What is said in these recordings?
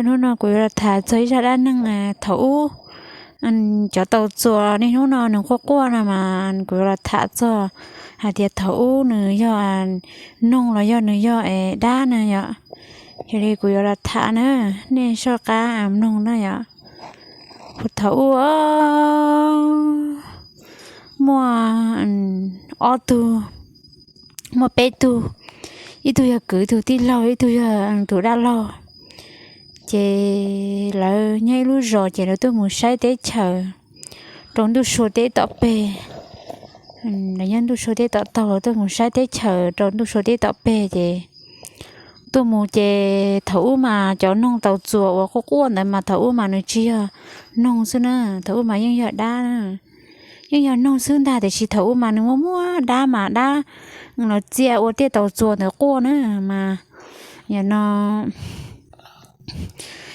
Hnub no kuv yuav los tham txog ib zaj dab neeg thaum ub. Cov tau txuas niaj hnub no nws quaj quaj no mas kuv yuav los tham txog hais tias thaum ub nws yog noog los yog nws yog es dab na yom. Yog li kuv yuav los tham na, nej soj qab mloog na yom. Thaum ub muaj ob tug, muaj peb tug, ib tug yog kwv, ib tug tij laug, ib tug yog tus dab laug. Ces lawv nyob ib lub zos ces lawv tuaj mus saib teb chaws rau ntuj sua teb tom peg. Lawv nyob ntuj sua teb tom taug, lawv tuaj mus saib teb chaws rau ntuj sua teb tom peg ces tuaj mus ces thaum ub mas cov noog tau txuas uas quaj quaj ntawd mas thaum ub mas nws tsis yog noog xwb na, thaum ub mas yeej yog dab na. Yeej yog noog xwb ntag, tiam sis thaum ub mas nws muaj muaj dab mas dab los txia ua tej tau txuas ntawd quaj na mas yog no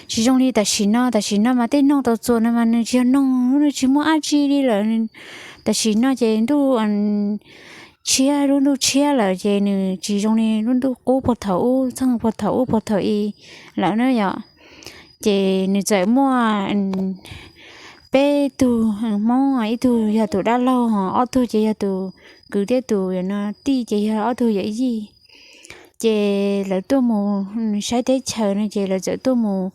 tsis zoo li tam sim no. Tam sim no mas tej noog tau txuas no mas nws tsis yog noog, nws tsis muaj dab tsi li lawm. Tam sim no ces ntuj tshiab, lub ntuj tshiab lawm ces nws tsis zoo li lub ntuj qub puag thaum ub, txheej puag thaum ub puag thaum i lawm na yom. Ces nws txawm muaj peb tug Hmoob, ib tug yog tus dab laug, ob tug ces yog tus kwv thiab tus yog no tij ces yog ob tug yawm yij. Ces lawv tuaj mus saib teb chaws no ces lawv txawm tuaj mus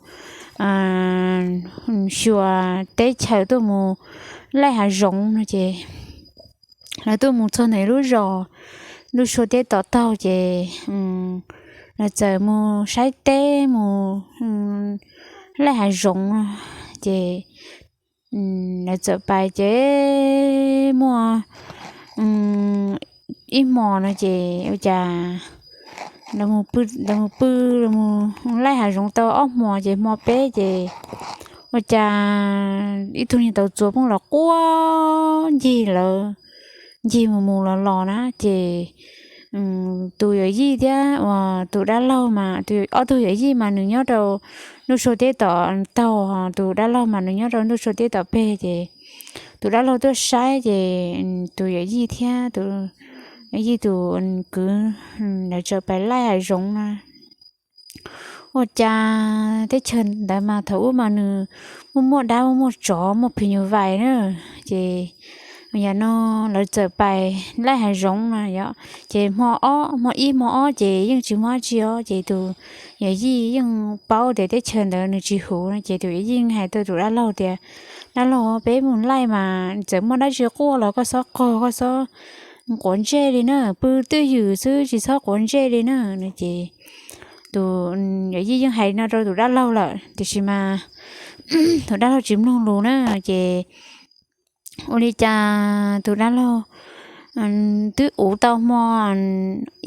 xyuas teb chaws, tuaj mus laij hav zoov no ces lawv tuaj mus txog ntawm lub zos ntuj sua teb tom taug ces lawv txawm mus saib teb, mus laij hav zoov no ces lawv txawm pais ces muaj ib hmos no ces ua cas lawv mus pw, lawv mus laij hav zoov tau ob hmos ces hmo peb ces ua cas ib tug niag tau txuas pheej los quaj ncig lawv, ncig mus mus los los na ces tus yawm yij thiab uas tus dab laug mas, ob tug yawm yij mas nws nyob rau ntuj sua teb tom taug, tus dab laug mas nws nyob rau ntuj sua teb tom peg ces tus dab laug tuaj saib ces tus yawm yij thiab tus yawm yij tus kwv lawv txawm pais laij hav zoov na. Ua cas teb chaws ntawd mas thaum ub mas nws muaj muaj dab, muaj muaj tsov, muaj phim nyuj vais na. Ces yam no lawv txawm pais laij hav zoov no yom, ces hmo ob, hmo ib hmo ob ces yeej tsis muaj dab tsi os. Ces tus yawm yij yeej paub tias teb chaws ntawd nws tsis huv no ces tus yawm yij yeej hais rau tus dab laug tias, dab laug, peb mus laij mas txawm muaj dab tsi quaj los koj txhob qog, koj txhob quav ntsej li na, pw twj ywm xwb tsis txhob quav ntsej li na no ces tus yawm yij yeej hais no rau tus dab laug lawm tiam sis mas tus dab laug tsis mloog lus na. Ces ua li cas tus dab laug twb uv tau hmo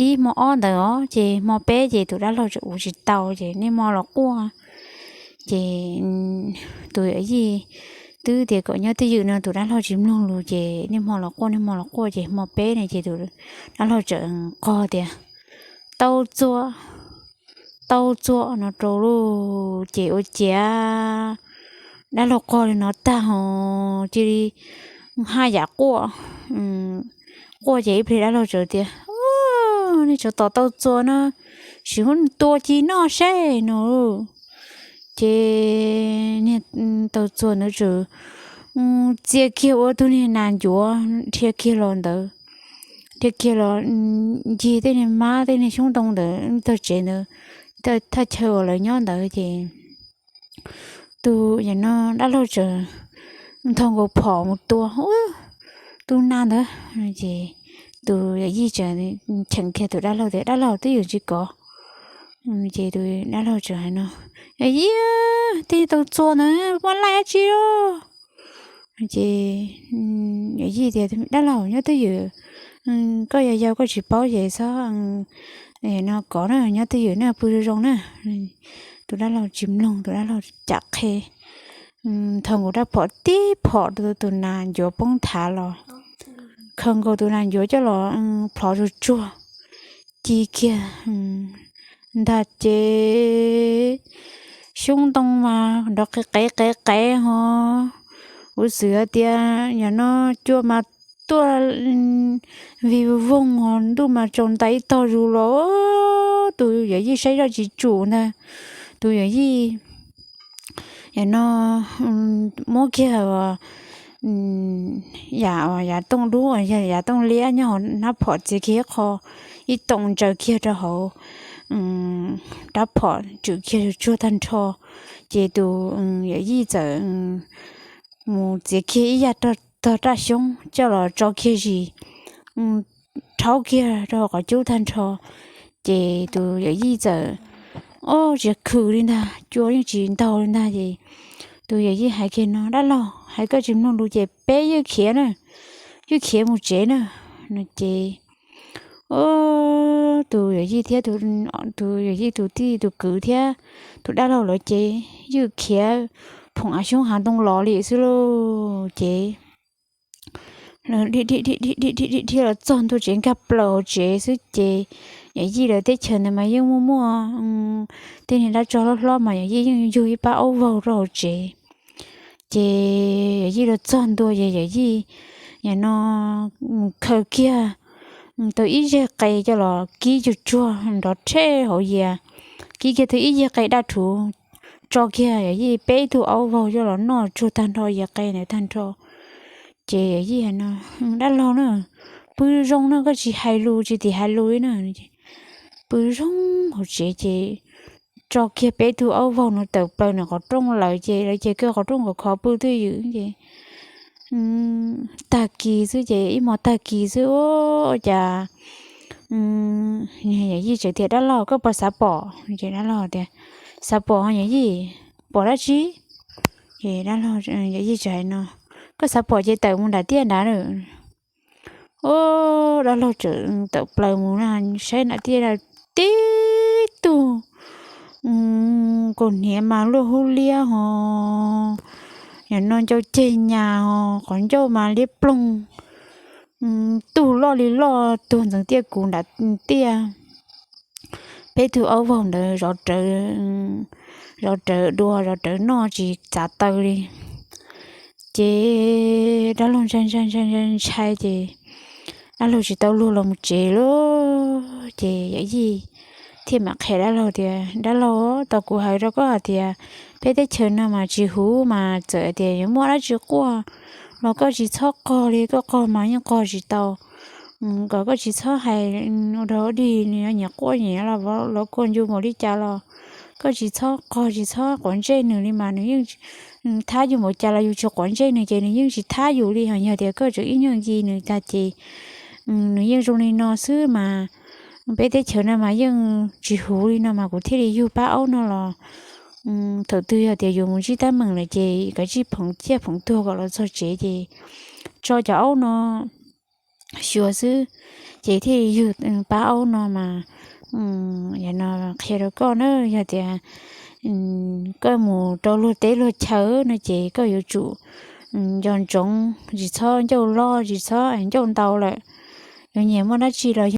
ib hmo ob ntawd os, ces hmo peb ces tus dab laug tseem uv tsis tau ces niaj hmo los quaj. Ces tus yawm yij twb tias kom nyob twj ywm no tus dab laug tsis mloog lus ces niaj hmo los quaj, niaj hmo los quaj ces hmo peb ne ces tus dab laug tseem qog tias, tau txuas, tau txuas no rau lawm ces ua ciav dab laug qog li no tag ho cia li haj yam quaj. Quaj ces ib pliag dab laug txawm tias, nej tsov tom tau txuas no, sim muab tua ci noj seb no. Ces niag tau txuas ntawd txawm txia kiag ua tus niag nas ncuav dhia kiag los ntawd, dhia kiag los ncig tej niag mab tej niag xyoob ntoo ntawd tog tsev ntawd, thaj chaw uas lawv nyob ntawd ces tus yam no dab laug txawm nthos nkaus phom mus tua tus nas ntawd. Ces tus yawm yij txawm cheem kiag tus dab laug tias, dab laug, twj ywm tsis kov. Ces tus dab laug txawm hais no, yawm yij, tej tau txuas ntawd muaj laij dab tsi os? Ces yawm yij tias, dab laug, nyob twj ywm, koj yau yau koj tsis paub ces txhob no kov na, nyob twj ywm na, pw zoo zoo na. Tus dab laug tsis mloog, tus dab laug cam qhe nthos nkaus rab phom tib phom rau tus nas ncuav poob thav los, khaws nkaus tus nas ncuav coj los plhov tsuag tsuag ci kiag ntag ces xyoob ntoo mas nrov qev qev qev qev ho. Kuv xav tias yam no cua mas tuaj vig voog ho ntuj mas tsaus ntais ib tog zus los. Tus yawm yij saib zoj tsis tsum ntag, tus yawm yij yam no muab kiag yav tooj dub, yog yav tooj liab nyob hauv hnab phom txiav kiag ib qho, ib toom ntsaws kiag rau hauv rab phom tswm kiag tsuag tag nrho. Ces tus yawm yij txawm mus txiav kiag ib yam tog raj xyoob coj los tso kiag zis rhaub kiag rau hauv qhov cub tag nrho. Ces tus yawm yij txawm, o, tsis khwm li ntag, cua yeej tsis ntaug li ntag. Ces tus yawm yij hais kiag no, dab laug, hais koj tsis mloog lus ces peb ywj khiav na, ywj khiav mus tsev na. No ces tus yawm yij thiab tus yawm yij tus tij tus kwv thiab tus dab laug lawv ces ywj khiav phoom av xyoob hav ntoo los li xwb lauj. Ces dhia dhia dhia los txog ntua tsev nkag plaws hauv tsev xwb ces yawm yij lawv teb chaws ntawd mas yeej muaj muaj tej niag dab tsog hlob hlob mas yawm yij yeej yug ib pab aub vaug rau hauv tsev. Ces yawm yij los txog ntua ces yawm yij yam no khaws kiag tau ib zeg qe coj los kib tsuag tsuag nrov rhe hauv yias, kib kiag tau ib zeg qe daj rhuv tso kiag yawm yij peb tug aub vaug coj los noj tsuag tag nrho yias qe ntawd tag nrho. Ces yawm yij hais no, dab laug na, pw zoo na, koj tsis hais lus tsis tim hais lus li na. Pw zoo hauv tsev ces tso kiag peb tug aub vaug no tawm plaws nws qhov rooj lawm ces lawv ces kaw qhov rooj khov khov pw twj ywm ces tag kis xwb ces ib hmos tag kis xwb ua cas yawm yij tseem tias, dab laug, koj puas xav pom? Ces dab laug tias, xav pom yawm yij. Pom dab tsi? Ces yawm yij tseem hais no, koj xav pom ces tawm mus nram tiaj nrad lawm. Ua dab laug tseem tawm plaws mus na, saib nram tiaj tib tug kaus hniav mas luaj hub liab ho, yam no ncauj ceg nyas ho, qhov ncauj mas liab ploog, tug loj li loj tuag ntxeev tiaj kuv nram tiaj. Peb tug aub vaug ntawd zov rawv, zov rawv dua zov rawv noj tsis txav taw li. Ces dab laug ntshai ntshai ntshai ntshai ntshai ces dab laug tsis tau luag los mus tsev lauj. Ces yawm yij thiaj mam qhia dab laug tias, dab laug, tau kuv hais rau koj hais tias peb teb chaws no mas tsis huv mas txawm tias yuav muaj dab tsi quaj los koj tsis txhob qog li, koj qog mas yeej qog tsis tau. Kom koj tsis txhob hais ua dog ua dig, nws nyiam quaj nyiam los vov los kua ncu npaum li cas los koj tsis txhob qog tsis txhob quav ntsej nws li mas nws yeej thab yus npaum cas los yus tsis quav ntsej nws ces nws yeej tsis thab yus li. Ho yog tias koj tseem ib nyuag nki nws tag ces nws yeej zoo li no xwb mas. Peb teb chaws no mas yeej tsis huv li no mas kuv thiaj li yug pab aub no los thaum twg yog tias yus mus ntsib teeb meem lawm ces kav tsij phoov ciaj phoov tuag kom los txog tsev ces tso cov aub no xyuas xwb. Ces thiaj yug pab aub no mas, yam no qhia rau koj na, yog tias koj mus rau luag teb luag chaw no ces koj yuav tsum nco ntsoov tsis txhob ncauj loj tsis txhob ncauj ntau lawm. Yuav nyiam muaj dab tsi los